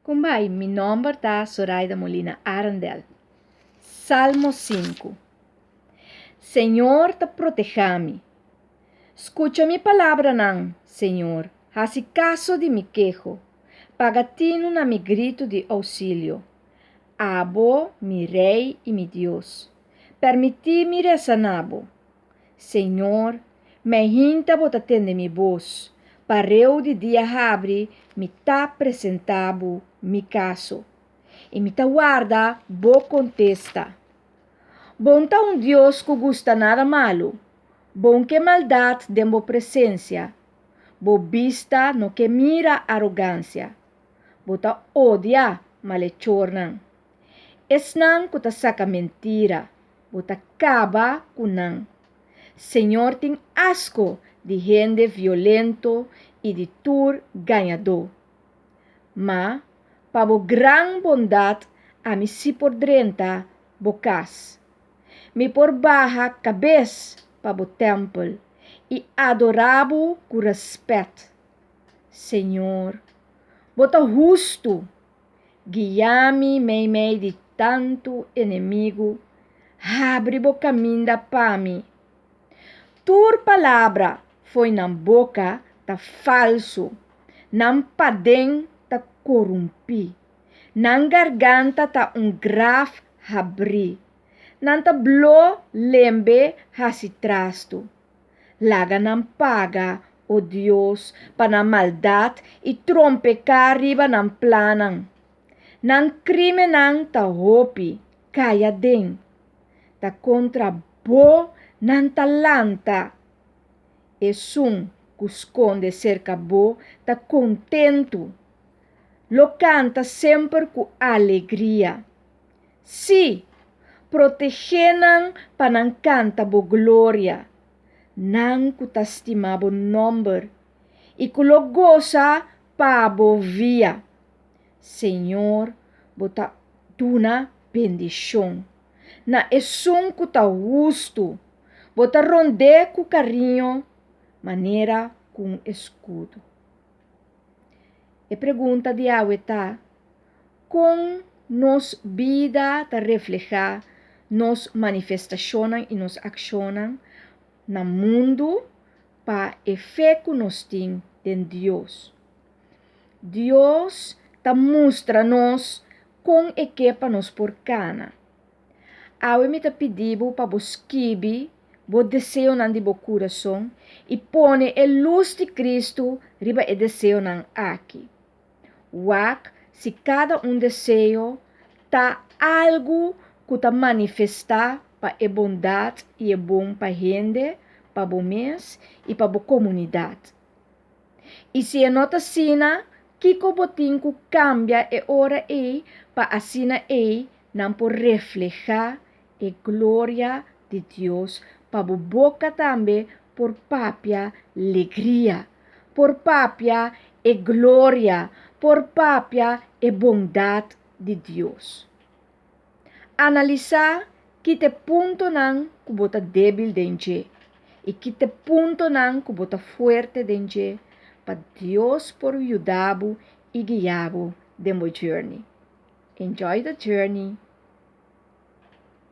Kumbai, mi nomber ta Soraida Molina Arendel. Salmo 5. Señor ta protehá mi. Skucha mi palabranan, Señor, hasi kaso di mi keho. Paga tinu na mi gritu di ousilio. Abo, mi Rei i mi Dios, permití mi resa na bo. Señor, meihinta bo ta tende mi bos, pareu di dia habri mi ta presentá bo mi kaso, i mi ta warda bo kontesta. Bo n ta un Dios ku gusta nada malu, bo n ke maldat den bo presensia, bo bista no ke mira arogansia, bo ta odia malechornan. Esnan ku ta saka mentira, bo ta kaba ku nan. Señor tin asko di hende violento i di tur gañadó. Ma, pa bo gran bondat ami sí por drenta bo kas. Mi por baha kabes pa bo tèmpel i adorá bo ku rèspèt. Señor, bo ta hustu. Guia mi meimei di tantu enemigu, habri bo kaminda pa mi. Tur palabra fo'i nan boka ta falsu, nan paden ta korumpí. Nan garganta ta un graf habrí, nan ta blo lembe hasi trastu. Laga nan paga, o Dios, pa nan maldat i trompeká riba nan plannan. Nan krímennan ta hopi, kai aden. Ta kontra bo nan ta lanta. Esun ku skonde serka bo ta kontentu, lo kanta semper ku alegria. Sí, protegé nan pa nan kanta bo gloria, nan ku ta stima bo nòmber i ku lo gosa pa bo via. Señor, bo ta duna bendishon na esun ku ta hustu, bo ta rond'é ku kariño manera ku un eskudo. E pregunta di awe ta, Kon nos bida ta reflehá nos manifestashonnan i nos akshonnan na mundu pa e fe ku nos tin den Dios? Dios ta mustra nos kon e ke pa nos por kana. Awe mi ta pidi bo pa bo skibi bo deseonan di bo kurason i pone e lus di Kristu riba e deseonan aki. Wak si kada un deseo ta algu ku ta manifestá pa e bondat i e bon pa hende, pa bo mes i pa bo komunidat. I si e no ta asina, kiko bo tin ku kambia e ora ei pa asina ei nan por reflehá e gloria di Dios pa bo boka tambe por papia legria, por papia e gloria, por papia e bondat di Dios. Analisá ki ta e puntonan ku bo ta débil den dje i ki ta e puntonan ku bo ta fuerte den dje pa Dios por yuda bo i guia bo den bo journey. Enjoy the journey!